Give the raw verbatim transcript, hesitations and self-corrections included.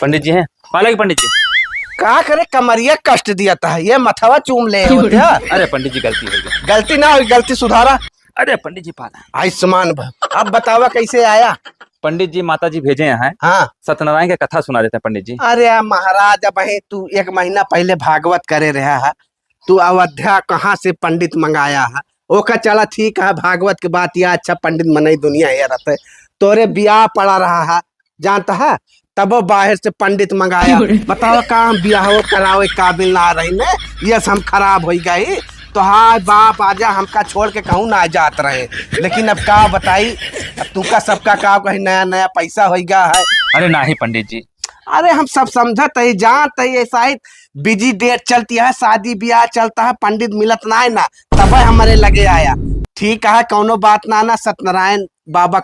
पंडित जी हैं, पाला की पंडित जी। का करे, कमरिया कष्ट दिया था, ये मथवा चूम ले होते हैं। अरे पंडित जी, गलती हो गई। गलती ना होई, गलती सुधारा। अरे पंडित जी, पाला। आयुष्मान भव। अब बतावा कैसे आया? पंडित जी, माता जी भेजे हैं। हाँ। सत्यनारायण के कथा सुना देते हैं पंडित जी। अरे महाराज, अब है तू एक महीना पहले भागवत करे रहा है, तू अयोध्या कहाँ से पंडित मंगाया है? ओका चला ठीक है, भागवत के बात या अच्छा पंडित मनई दुनिया है रहते, तोरे बियाह पड़ा रहा है, जानता है, तबो बाहर से पंडित मंगाया। बताओ का हम बियाह करावे काबिल ना रही ने, ये से हम खराब हो गई। तो हाँ बाप, आजा, हमका छोड़ के कहूँ ना जात रहे, लेकिन अब का बताई, अब तुमका सबका का कही, नया नया पैसा हो गया है। अरे नाही पंडित जी। अरे हम सब समझत है, जानत है, ऐसा ही बिजी डेट चलती है, शादी ब्याह चलता है, पंडित मिलत ना है ना, तब हमारे लगे आया। ठीक है, कौनो बात ना, ना सत्यनारायण बाबा